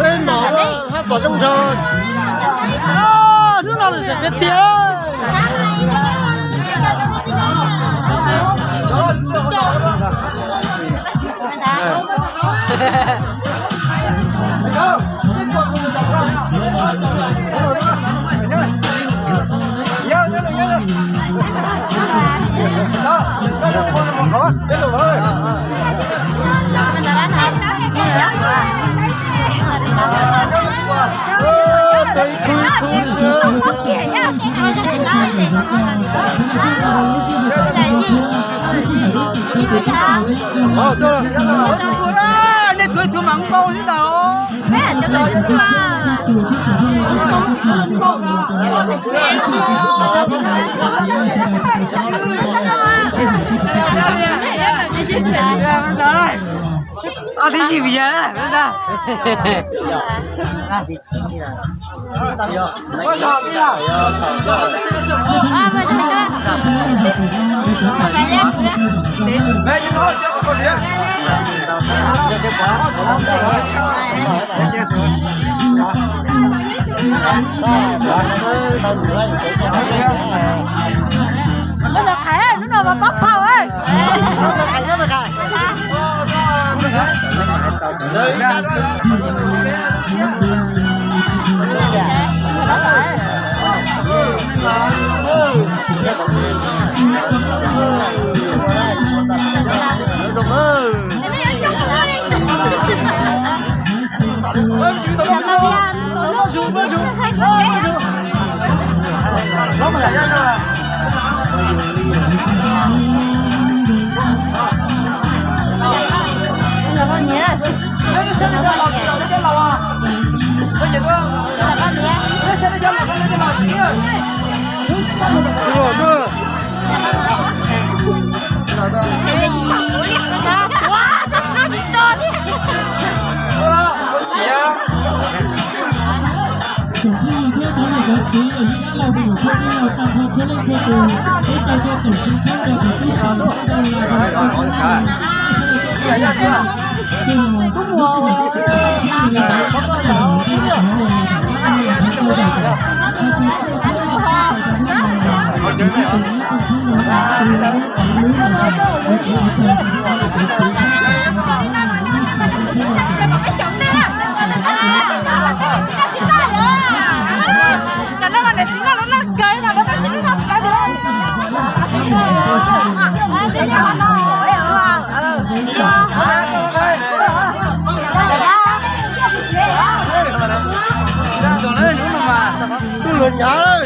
Ej, nom hab tom zoo nraug. Hnub no lawm tiag tiag. Nej tuav ib tug mas npau xwb ntag. Hnub no mas pab phau. Tsoom phooj ywg thiab cov niam cov txiv, yog li ntawd los peb yuav tag nrho txhua leej txhua tus, peb tau coj tsoom kwv tij nrog rau tub sab ntawm no los rau sawv daws tau saib. Tub luag nyav lawm.